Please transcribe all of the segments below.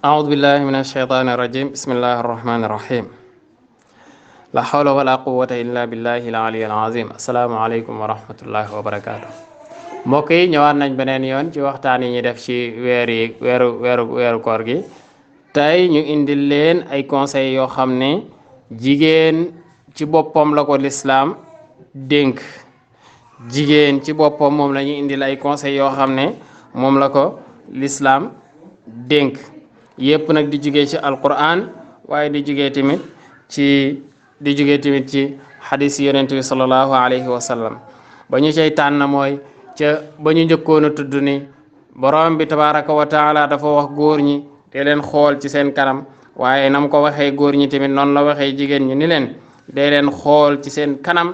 أعوذ بالله من الشيطان الرجيم بسم الله الرحمن الرحيم لا حول ولا قوة إلا بالله العلي العظيم السلام عليكم ورحمة الله وبركاته mbokk yi ñëwaat nañ beneen yoon ci waxtaan yi ñu def ci weeru koor gi tey ñu indil leen ay conseils yoo xam ne jigéen ci boppam la ko lislaam dénk jigéen ci boppam moom la ñu indil ay conseils yoo xam ne moom la ko lislaam dénk yépp nag di jugee ci alquran waaye di jugee tamit ci xadis yonent bi sallallahu alayhi wa sallam ba ñu cay tànn mooy ca ba ñu njëkkoon a tudd ni borom bi tabaraka wa taala dafa wax góor ñi te leen xool ci seen kanam waaye nam ko waxee góor ñi tamit noonu la waxee jigéen ñi ni leen dee leen xool ci seen kanam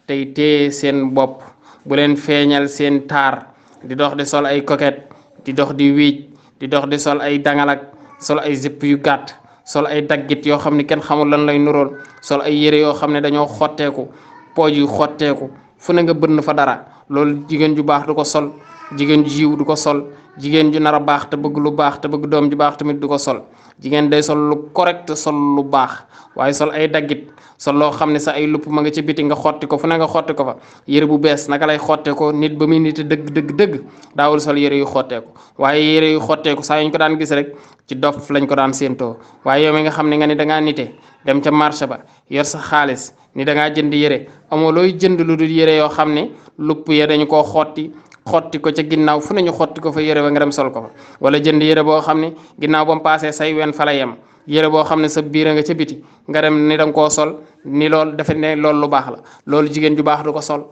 tey téye seen bopp bu leen feeñal seen taar di dox di sol ay coquette di dox di wiic di dox di sol ay dangalak sol ay zipp yu gàtt sol ay daggit yoo xam ne kenn xamul lan lay nurool sol ay yére yoo xam ne dañoo xotteeku pooj yu xotteeku fu ne nga bënn fa dara loolu jigéen ju baax du ko sol jigéen ju yiw du ko sol jigéen ju nar a baax te bëgg lu baax te bëgg doom ju baax tamit du ko sol jigéen day sol lu correct sol lu baax waaye sol ay daggit sol loo xam ne sa ay lupp ma nga ci biti nga xotti ko fu ne nga xotti ko fa yére bu bees naka lay xotte ko nit ba muy nit dëgg daawul sol yére yu xotteeku waaye yére yu xotteeku saa ñu ko daan gis rek ci dof lañ ko daan séentoo waaye yow mi nga xam ne nga ni dangaa nite dem ca marché ba yor sa xaalis ni dangaa jënd yére amoo looy jënd lu dul yére yoo xam ne lupp ya dañu koo xotti ko ca ginnaaw fu nañu xotti ko fa yére ba nga dem sol ko fa wala jënd yére boo xam ne ginnaaw ba mu paasee say wen fa la yem yére boo xam ne sa biir nga ca biti nga dem ni danga koo sol ni loolu defe ne loolu lu baax la loolu jigéen ju baax du ko sol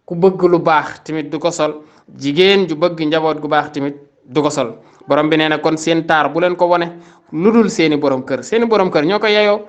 ku bëgg lu baax tamit du ko sol jigéen ju bëgg njaboot gu baax tamit du ko sol borom bi nee na kon seen taar bu leen ko wone lu dul seeni borom kër ñoo ko yeyoo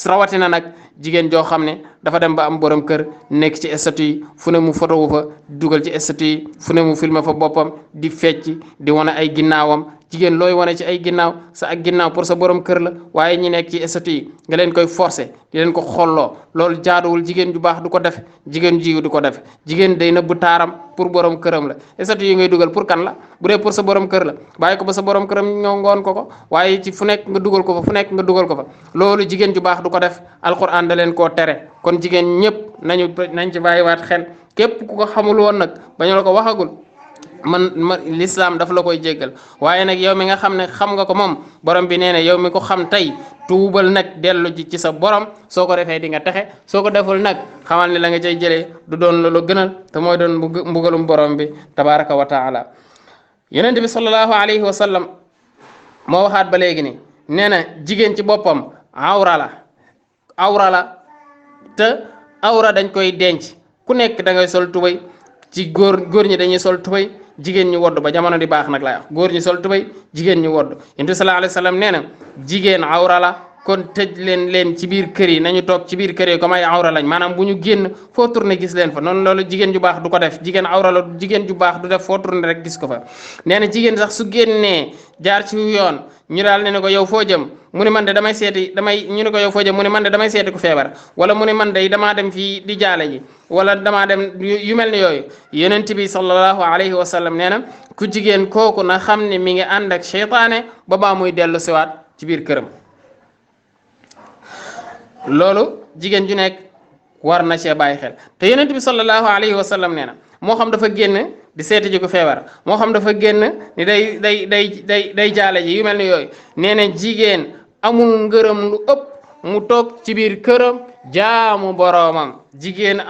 rawatina nag jigéen joo xam ne dafa dem ba am borom kër nekk ci statut yi fu ne mu photo wu fa dugal ci statut yi fu ne mu filmer fa boppam di fecc di wane ay ginnaawam jigéen looy wane ci ay ginnaaw sa ak ginnaaw pour sa borom kër la waaye ñi nekk ci statut yi nga leen koy forcer di leen ko xolloo loolu jaaduwul jigéen ju baax du ko def jigéen jiw du ko def jigéen day nëbbu taaram pour borom këram la statut yi ngay dugal pour kan la bu dee pour sa borom kër la bàyyi ko ba sa borom këram ñoo ngoon ko waaye ci fu nekk nga dugal ko fa loolu jigéen ju baax du ko def alquran da leen koo tere kon jigéen ñëpp nañ ci bàyyiwaat xel képp ku ko xamul woon nag bañu la ko waxagul man l'islam daf la koy jéggal waaye nag yow mi nga xam ne xam nga ko moom borom bi nee na yow mi ko xam tey tuubal nag dellu ji ci sa borom soo ko defee di nga texe soo ko deful nag xamal ne la nga cay jëlee du doon la gënal te mooy doon mbugalum borom bi tabaraka wa taala yonent bi sallallahu alayhi wa sallam moo waxaat ba léegi ni nee na jigéen ci boppam awra la te awra dañ koy denc ku nekk da ngay sol tubay ci góor ñi dañuy sol tubay jigéen ñi wodd ba jamono di baax nag lay wax góor ñi sol tubay jigéen ñi wodd yonent bi sallallahu alayhi wa sallam nee na jigéen awra la kon tëj leen ci biir kër yi nañu toog ci biir kër yi comme ay awra lañ maanaam bu ñu génn foo tourné gis leen fa noonu loolu jigéen ju baax du ko def jigéen awra la jigéen ju baax du def foo tourné rek gis ko fa nee na jigéen sax su génnee jaar ci yoon ñu daal ne ko yow foo jëm mu ne man de damay seeti ku feebar wala mu ne man de damaa dem fii di jaale ji wala damaa dem yu mel ni yooyu yonent bi sallallahu alayhi wa sallam nee na ku jigéen kooku na xam ne mi ngi ànd ak seytaane ba baa muy dellu siwaat ci biir këram loolu jigéen ju nekk war na cee bàyyi xel te yonent bi sallallahu alayhi wa sallam nee na moo xam dafa génn di seeti ji ko feebar moo xam dafa génn ni day jaale ji yu mel ni yooyu nee na jigéen amul ngërëm lu ëpp mu toog ci biir këram jaamu boroomam jigéen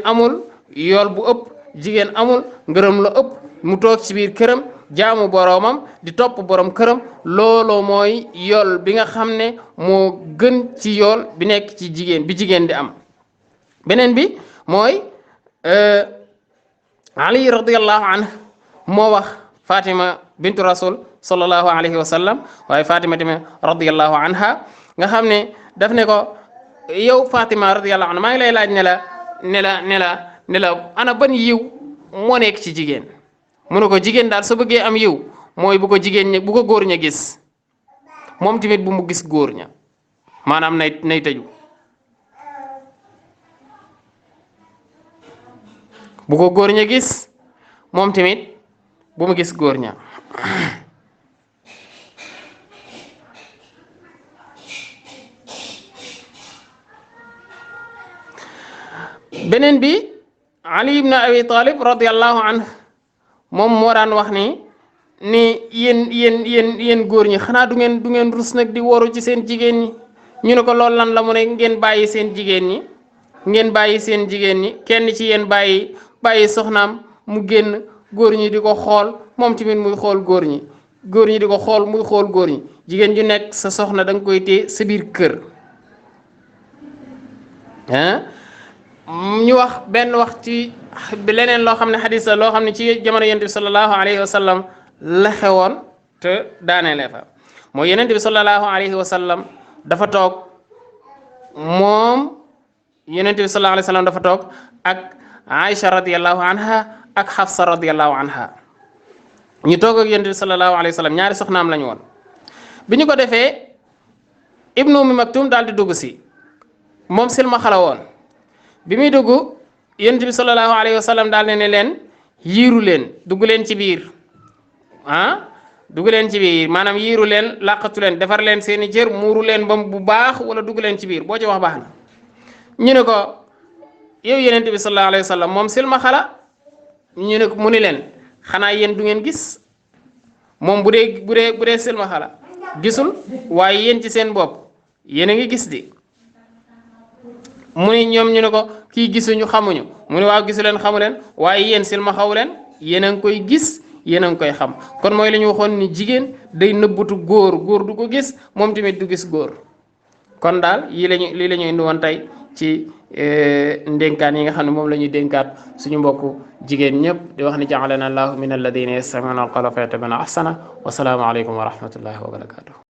amul yool bu ëpp jigéen amul ngërëm lu ëpp mu toog ci biir këram jaamu boroomam di topp borom këram loolu mooy yool bi nga xam ne moo gën ci yool bi nekk ci jigéen di am beneen bi mooy Ali radiyallahu anhu moo wax Fatima bintu rasul sallallahu alayhi wa sallam waaye Fatima tamit radiyallahu anha nga xam ne daf ne ko yow Fatima radiyallahu anha maa ngi lay laaj ne la ana ban yiw moo nekk ci jigéen mu ne ko jigéen daal su bëggee am yiw mooy bu ko góor ña gis moom tamit bu mu gis góor ña maanaam nay tëju bu ko góor ña gis moom tamit bu mu gis góor ña beneen bi Ali ibn Abi Talib radiyallahu anhu moom moo daan wax ni yéen góor ñi xanaa du ngeen rus nag di woru ci seen jigéen ñi ñu ne ko loolu lan la mu ne ngeen bàyyi seen jigéen ñi kenn ci yéen bàyyi soxnaam mu génn góor ñi di ko xool moom tamit muy xool góor ñi di ko xool muy xool góor ñi jigéen ju nekk sa soxna da nga koy téye sa biir kër ñu wax benn wax ci leneen loo xam ne xadis la loo xam ne ci jamono yonent bi sallallahu alayhi wa sallam la xewoon te daaneele fa mooy yonent bi sallallahu alayhi wa sallam dafa toog moom yonent bi sallallahu alayhi wa sallam dafa toog ak Aïcha radiyallahu anha ak Hafsa radiyallahu anha ñu toog ak yonent bi sallallahu alayhi wa sallam ñaari soxnaam lañu woon bi ñu ko defee Ibnu Ummi Maktum daal di dugg si moom silma xala woon bi muy dugg yonent bi sallallahu alayhi wa sallam daal ne leen yiiru leen dugg leen ci biir dugg leen ci biir maanaam yiiru leen làqatu leen defar leen seeni cër muuru leen ba bu baax wala dugg leen ci biir boo ci wax baax na ñu ne ko yow yonent bi sallallahu alayhi wa sallam moom silma xala ñu ne ko mu ni leen xanaa yéen du ngeen gis moom bu dee silma xala gisul waaye yéen ci seen bopp yéen a ngi gis di mu ni ñoom ñu ne ko kii gisuñu xamuñu mu ne waaw gisu leen xamu leen waaye yéen silma xaw leen yéen a ngi koy gis yéen a ngi koy xam kon mooy la ñu waxoon ni jigéen day nëbbutu góor du ko gis moom tamit du gis góor kon daal lii la ñu indi woon tey ci ndénkaan yi nga xam ne moom la ñuy dénkaat suñu mbokku jigéen ñëpp di wax ni ja'alana allahu min alladina yastami'una alqawla fayattabi'una ahsana wa salaamu aleykum wa rahmatullahi wa barakatuh